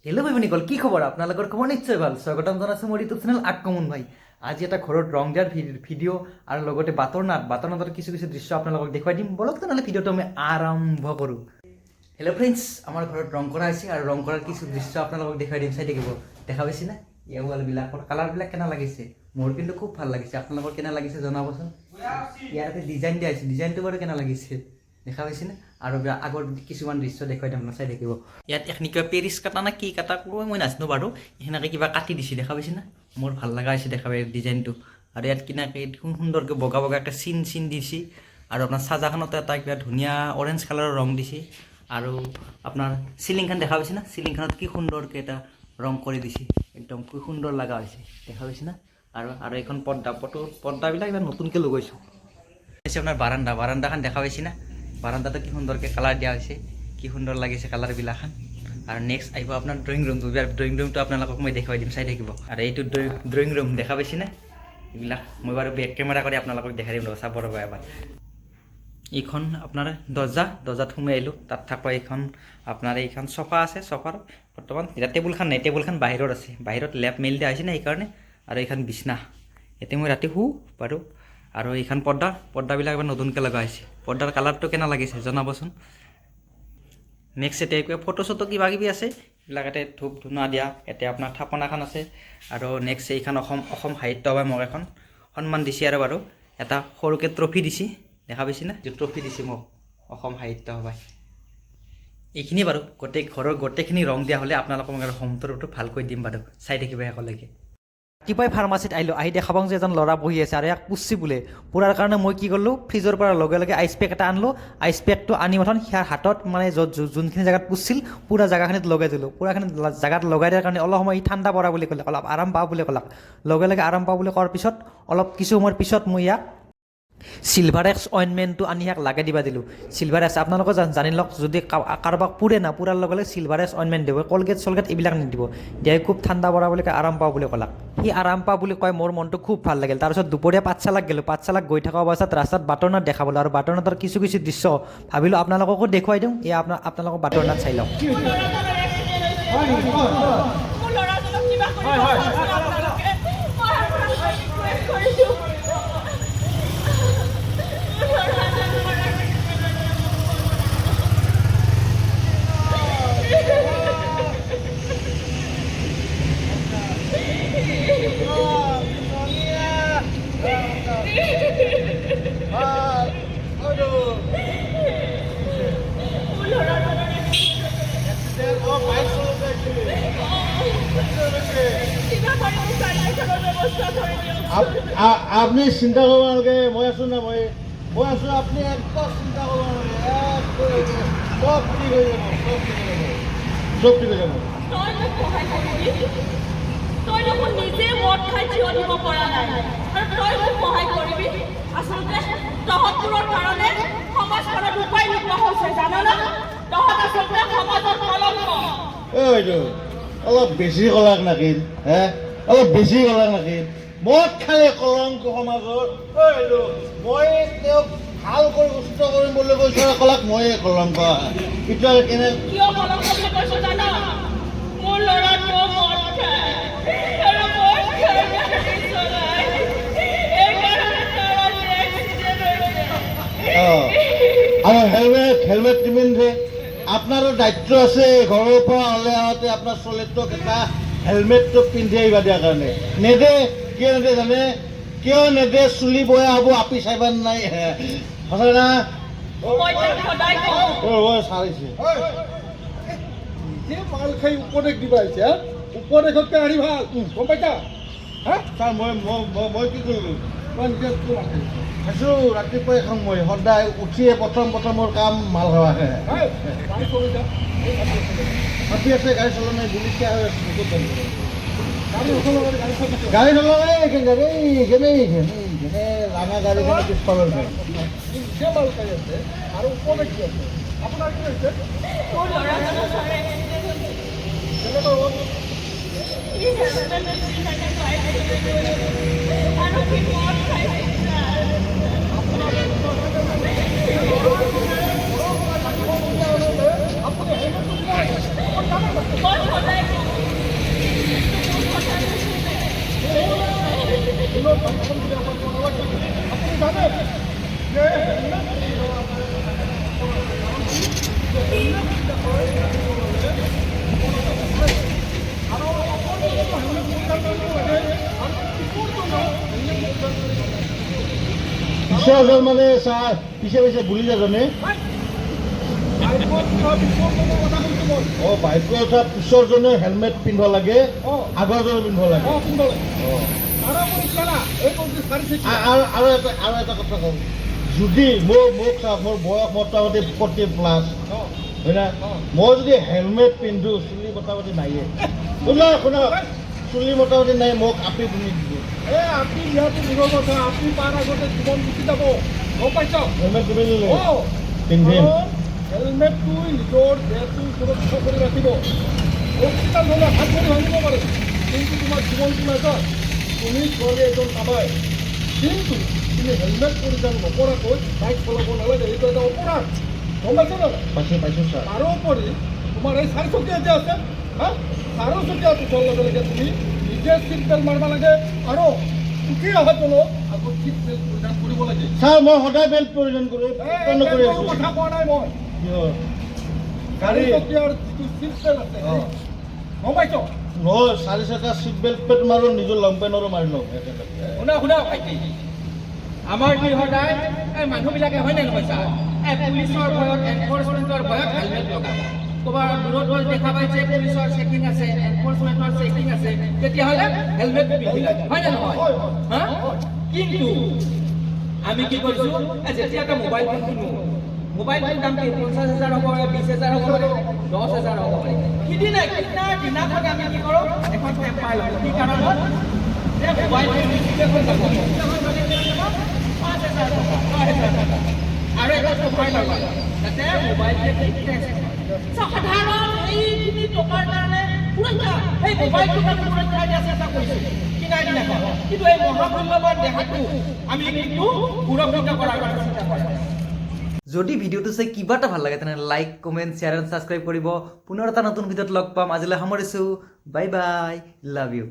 Hello' ভাই ভনীসকল, কি খবৰ আপোনালোকৰ? খবৰ নিশ্চয় ভাল। স্বাগতম জনাইছোঁ মোৰ ইউটিউব চেনেল আক্ৰমণ ভাই। আজি এটা ঘৰত ৰং দিয়াৰ ভিডিঅ' আৰু লগতে বাটৰ নাট, বাটৰ নাটৰ কিছু কিছু দৃশ্য আপোনালোকক দেখুৱাই দিম। বলক তেনেহ'লে, ভিডিঅ'টো আমি আৰম্ভ কৰোঁ। হেল্ল' ফ্ৰেণ্ডছ, আমাৰ ঘৰত ৰং কৰা হৈছে আৰু ৰং কৰাৰ কিছু দৃশ্য আপোনালোকক দেখুৱাই দিম, চাই থাকিব। দেখা পাইছে না? এই ৱালবিলাকৰ কালাৰবিলাক কেনে লাগিছে? মোৰ কিন্তু খুব ভাল লাগিছে। আপোনালোকৰ কেনে লাগিছে জনাবচোন। ইয়াতে ডিজাইন দিয়া হৈছে, ডিজাইনটো বাৰু কেনে লাগিছে? দেখা পাইছেনে? আৰু আগৰ কিছুমান দৃশ্য দেখুৱাই দিম, চাই থাকিব। ইয়াত এইখিনি কিবা পেৰিছ কাটা না কি কাটা কয়, মই নাজানো বাৰু। সেনেকৈ কিবা কাটি দিছে, দেখা পাইছে না? মোৰ ভাল লগা হৈছে, দেখা পাই ডিজাইনটো। আৰু ইয়াত কিনাকৈ সুন্দৰকৈ বগা বগাকৈ চিন চিন দিছে। আৰু আপোনাৰ চাজাখনতো এটা কিবা ধুনীয়া অৰেঞ্জ কালাৰৰ ৰং দিছে। আৰু আপোনাৰ চিলিংখন দেখা পাইছে না? চিলিংখনত কি সুন্দৰকৈ এটা ৰং কৰি দিছে, একদম কি সুন্দৰ লগা হৈছে, দেখা পাইছে না? আৰু আৰু এইখন পৰ্দা, পৰ্দাবিলাক ইমান নতুনকৈ লগাইছোঁ। হৈছে আপোনাৰ বাৰাণ্ডা। বাৰাণ্ডাখন দেখা পাইছে না? বাৰাণ্ডাটো কি সুন্দৰকৈ কালাৰ দিয়া হৈছে, কি সুন্দৰ লাগিছে কালাৰবিলাখন। আৰু নেক্সট আহিব আপোনাৰ ড্ৰয়িং ৰুমটো। ড্ৰয়িং ৰুমটো আপোনালোকক মই দেখুৱাই দিম, চাই থাকিব। আৰু এইটো ড্ৰয়িং ৰুম, দেখা পাইছে না? এইবিলাক মই বাৰু বেক কেমেৰা কৰি আপোনালোকক দেখাই দিম, ৰ'ব, চাব, ৰ'ব এবাৰ। এইখন আপোনাৰ দৰ্জা, দৰ্জাত সোমাই আহিলোঁ। তাত থাকব এইখন আপোনাৰ এইখন চফা আছে। চফাৰ বৰ্তমান এতিয়া টেবুলখন নাই, টেবুলখন বাহিৰত আছে। বাহিৰত লেপ মেলি দিয়া হৈছে না, সেইকাৰণে। আৰু এইখন বিচনা, ইয়াতে মই ৰাতি শুওঁ বাৰু। আৰু এইখন পৰ্দা, পৰ্দাবিলাক এবাৰ নতুনকৈ লগা হৈছে। পৰ্দাৰ কালাৰটো কেনে লাগিছে জনাবচোন। নেক্সট এতিয়া কিবা ফটো চটো কিবা কিবি আছে, এইবিলাক। ইয়াতে ধূপ ধূনা দিয়া, ইয়াতে আপোনাৰ থাপনাখন আছে। আৰু নেক্সট এইখন অসম অসম সাহিত্য সভাই মোক এখন সন্মান দিছে। আৰু বাৰু এটা সৰুকৈ ট্ৰফি দিছে, দেখা পাইছে না? যিটো ট্ৰফি দিছে মোক অসম সাহিত্য সভাই। এইখিনি বাৰু গোটেই ঘৰৰ গোটেইখিনি ৰং দিয়া হ'লে আপোনালোকক মই আৰু হোম টুৰটো ভালকৈ দিম বাৰু, চাই থাকিব শেষলৈকে। ৰাতিপুৱাই ফাৰ্মাচীত আহিলোঁ। আহি দেখা পাওঁ যে এজন ল'ৰা বহি আছে আৰু ইয়াক পুচি বোলে। পুৰাৰ কাৰণে মই কি কৰিলোঁ, ফ্ৰিজৰ পৰা লগে লগে আইচ পেক এটা আনিলোঁ। আইচ পেকটো আনি মাথোন সিয়াৰ হাতত, মানে য'ত যোনখিনি জেগাত পুচিছিল, পূৰা জেগাখিনিত লগাই দিলোঁ। পূৰাখিনি জেগাত লগাই দিয়াৰ কাৰণে অলপ সময় সি ঠাণ্ডা পৰা বুলি ক'লে, অলপ আৰাম পাওঁ বুলি ক'লাক। লগে লগে আৰাম পাওঁ বুলি কোৱাৰ পিছত অলপ কিছু সময়ৰ পিছত মই ইয়াক চিলভাৰ এক্স অইনমেণ্টটো আনি ইয়াক লগাই দিবা দিলোঁ। চিলভাৰ এক্স আপোনালোকে জানি লওক, যদি কাৰোবাক পুৰে না, পুৰাৰ লগে লগে চিলভাৰ এক্স অইনমেণ্ট দিব, কলগেট চলগেট এইবিলাক নিদিব। দিয়াই খুব ঠাণ্ডা পৰা বুলি কয়, আৰাম পাওঁ বুলি ক'লাক। সি আৰাম পাওঁ বুলি কয় মোৰ মনটো খুব ভাল লাগিল। তাৰপিছত দুপৰীয়া পাঠশালাক গ'লোঁ। পাঠশালাক গৈ থকা অৱস্থাত ৰাস্তাত বাটৰ নাট দেখা পালোঁ আৰু বাটৰ নাটৰ কিছু কিছু দৃশ্য ভাবিলোঁ আপোনালোককো দেখুৱাই দিওঁ। এই আপোনালোকক বাটৰ নাট চাই লওক। মোৰ ল'ৰাজনক কিবা কৰিব চাওকচোন আপোনালোকে। মই আপোনালোকক ৰিকুৱেষ্ট কৰিছোঁ, মোৰ ল'ৰাজনৰ accident হৈছে। মোৰ ল'ৰাজনৰ accident হৈছে। কিবা কৰি মোক গাড়ী এখনৰ ব্যৱস্থা কৰি দিয়ক। আপুনি চিন্তা কৰিব নালাগে, মই আছো না, মই আছো। আপুনি একদম চিন্তা কৰিব নালাগে, একদম চব ঠিক হৈ যাব, চব ঠিক হৈ যাব, চব ঠিক হৈ যাব। তই মোক সহায় কৰিবি? তই দেখোন নিজে মদ খাই থিয় দিব পৰা নাই আৰু তই মোক সহায় কৰিবি? আচলতে তহঁতবোৰৰ কাৰণে সমাজখনত উপায় নোপোৱা হৈছে, জান না? তহঁত আচলতে সমাজৰ কলংক। এই বাইদেউ, অলপ বেছি কলাক নাকি হে? অলপ বেছি কলাক নাকি? মদ খালে কলংক সমাজৰ? ঐ বাইদেউ, মই তেওঁক ভাল কৰি সুস্থ কৰিম বুলি কৈছোঁ আৰু কলাক ময়ে কলংক। এতিয়া কেনে? কিয় কলংক বুলি কৈছো জান? মোৰ ল'ৰাটো মদ খায় আৰু মদ খাই গাড়ী চলায়। এইকাৰণে তাৰ আজি এক্সিডেণ্ট হৈছে। অঁ, আৰু হেলমেট নিপিন্ধে। আপোনাৰো দায়িত্ব আছে, ঘৰৰ পৰা ওলাই আহোঁতে আপোনাৰ ছোৱালীটোক এটা হেলমেটটো পিন্ধি আহিব দিয়াৰ কাৰণে। নেদে। কিয় নেদে জানে? কিয় নেদে? চুলি বয়া হ'ব, আপি চাইবাৰ নাই। সঁচা না? মই তাক সদায় কওঁ। চাৰিছে। নিজে মাল খাই উপদেশ দিবা আহিছে, হা? উপদেশতকৈ আনি ভাল, গম পাইছা, হা? ছাৰ, মই মই- মই মই কি কৰিলোঁ? মই নিজে কিয় মাল খাইছোঁ? খাইছোঁ, ৰাতিপুৱাই খাওঁ। মই সদায় উঠিয়ে প্ৰথম প্ৰথম মোৰ কাম মাল খোৱা। হয়, গাড়ী চলাই যা। হাতী আছে, গাড়ী চলোৱা নাই, গুলি হৈ আছে, বহুত গাড়ী। গাড়ী নচলাব, গাড়ী চলাই। গাড়ী চলোৱা নাই। এইখন গাড়ী, এইখন, এইখন, এইখন, এই ৰাঙা গাড়ীখন পিছফালৰ। নিজে মাল খাই আছে আৰু উপদেশ দি আছে। আপোনাৰ কি হৈছে? মোৰ ল'ৰাজনৰ ছাৰ এক্সিডেণ্ট হৈছে। কেনেকৈ হ'ল? সি হেলমেট নিপিন্ধাকৈ বাইক চলাই গৈ আছিল আৰু সি মদ খাইছিল ছাৰ। আপুনি হেলমেটটো দিব লাগে, আপুনি জানে না? মই সদায় কওঁ। পিছৰজন মানে ছাৰ, পিছে পিছে গুলি যাজনে। বাইকত উঠা পিছৰজনৰ কথা কৈছোঁ মই। অ, বাইকত উঠা পিছৰজনে হেলমেট পিন্ধিব লাগে? অ। আগৰজনে পিন্ধিব লাগে? অ, পিন্ধিব লাগে। তাৰোপৰি কি জানা, এই কওঁ চাৰিচকীয়া আৰু এটা কথা কওঁ, যদি মোক চাওক, মোৰ বয়স মোটামুটি 40+, হয় না? অ। মই যদি হেলমেট পিন্ধো, চুলি মোটামুটি নাইয়ে, শুনা শুনা, চুলি মোটামুটি নাই, মোক আপি পিন্ধি দিব। এই আপি দিয়াটো দূৰৰ কথা, আপি পাৰ আগতে জীৱন গুচি যাব, গম পাইছ? হেলমেট নিপিন্ধিলে? অ। পিন্ধিম। কাৰণ হেলমেটটোৱে নিজৰ দেহটো সুৰক্ষিত কৰি ৰাখিব। হস্পিটেল হ'লে হাত ভৰি ভাঙিব পাৰে, কিন্তু তোমাৰ জীৱনটো নাযায়। তুমি ছোৱালী এজন পাবাই, কিন্তু তুমি হেলমেট পৰিধান নকৰাকৈ বাইক চলাব নালাগে। এইটো এটা অপৰাধ, গম পাইছ নে নাই? পাইছোঁ পাইছোঁ ছাৰ। তাৰোপৰি তোমাৰ এই চাৰিচকীয়া যে আছে, হা, চাৰিচকীয়াত উঠাৰ লগে লগে তুমি নিজে চিট বেল্ট মাৰিব লাগে আৰু উঠি অহাজনক আগত চিট বেল্ট পৰিধান কৰিব লাগে। ছাৰ, মই সদায় বেল্ট পৰিধান কৰোঁ। এই পৰিধান কৰি বেল্টৰ আছোঁ। কথা কোৱা নাই মই। কিহৰ গাড়ী? চাৰিচকীয়াৰ যিটো চিট বেল্ট আছে, গম পাইছ? নহয়, চাৰি চকা চিট বেল্ট পেট মাৰোঁ, নিজৰ লং পেণ্টৰো মাৰি লওঁ একেলগে। শুনা শুনা ভাইটি, আমাৰ কি সদায় এই মানুহবিলাকে, হয় নে নহয় ছাৰ, এই পুলিচৰ ভয়ত, এনফৰ্চমেণ্টৰ ভয়ত হেলমেট লগায়। ক'ৰবাত দূৰত গৈ দেখা পাইছে পুলিচৰ চেকিং আছে, এনফৰ্চমেণ্টৰ চেকিং আছে, তেতিয়াহ'লে হেলমেট পিন্ধি লয়, হয় নে নহয়? হা, কিন্তু আমি কি কৰিছোঁ, এই যেতিয়া এটা মোবাইল ফোন কিনো, মোবাইল ফোন দাম কি 50,000 হ'ব পাৰে, 20,000 হ'ব পাৰে, 10,000 হ'ব পাৰে। সিদিনা কিনাৰ দিনাখন আমি কি কৰোঁ, এখন টেম্পাৰ লওঁ। কি কাৰণত যে মোবাইল ফোন এখন যাব, এখন মানে কিমান যাব? 5,000 টকা, 10,000 টকা, আৰু এটা কভাৰ লগাওঁ যাতে মোবাইলটোৱে কি টেষ্ট হয়। সাধাৰণ এইখিনি টকাৰ কাৰণে সুৰক্ষা, সেই মোবাইলটোক আমি সুৰক্ষা দিয়া চেষ্টা কৰিছোঁ কিনাৰ দিনাখন, কিন্তু এই মহামূল্যৱান দেহাটো আমি কিন্তু সুৰক্ষিত কৰাৰ কথা চিন্তা কৰা নাই। যদি ভিডিঅ'টো চাই কিবা এটা ভাল লাগে, তেনেহ'লে like, comment, share and subscribe কৰিব। পুনৰ এটা নতুন ভিডিঅ'ত লগ পাম। আজিলৈ সামৰিছোঁ। Bye bye, love you.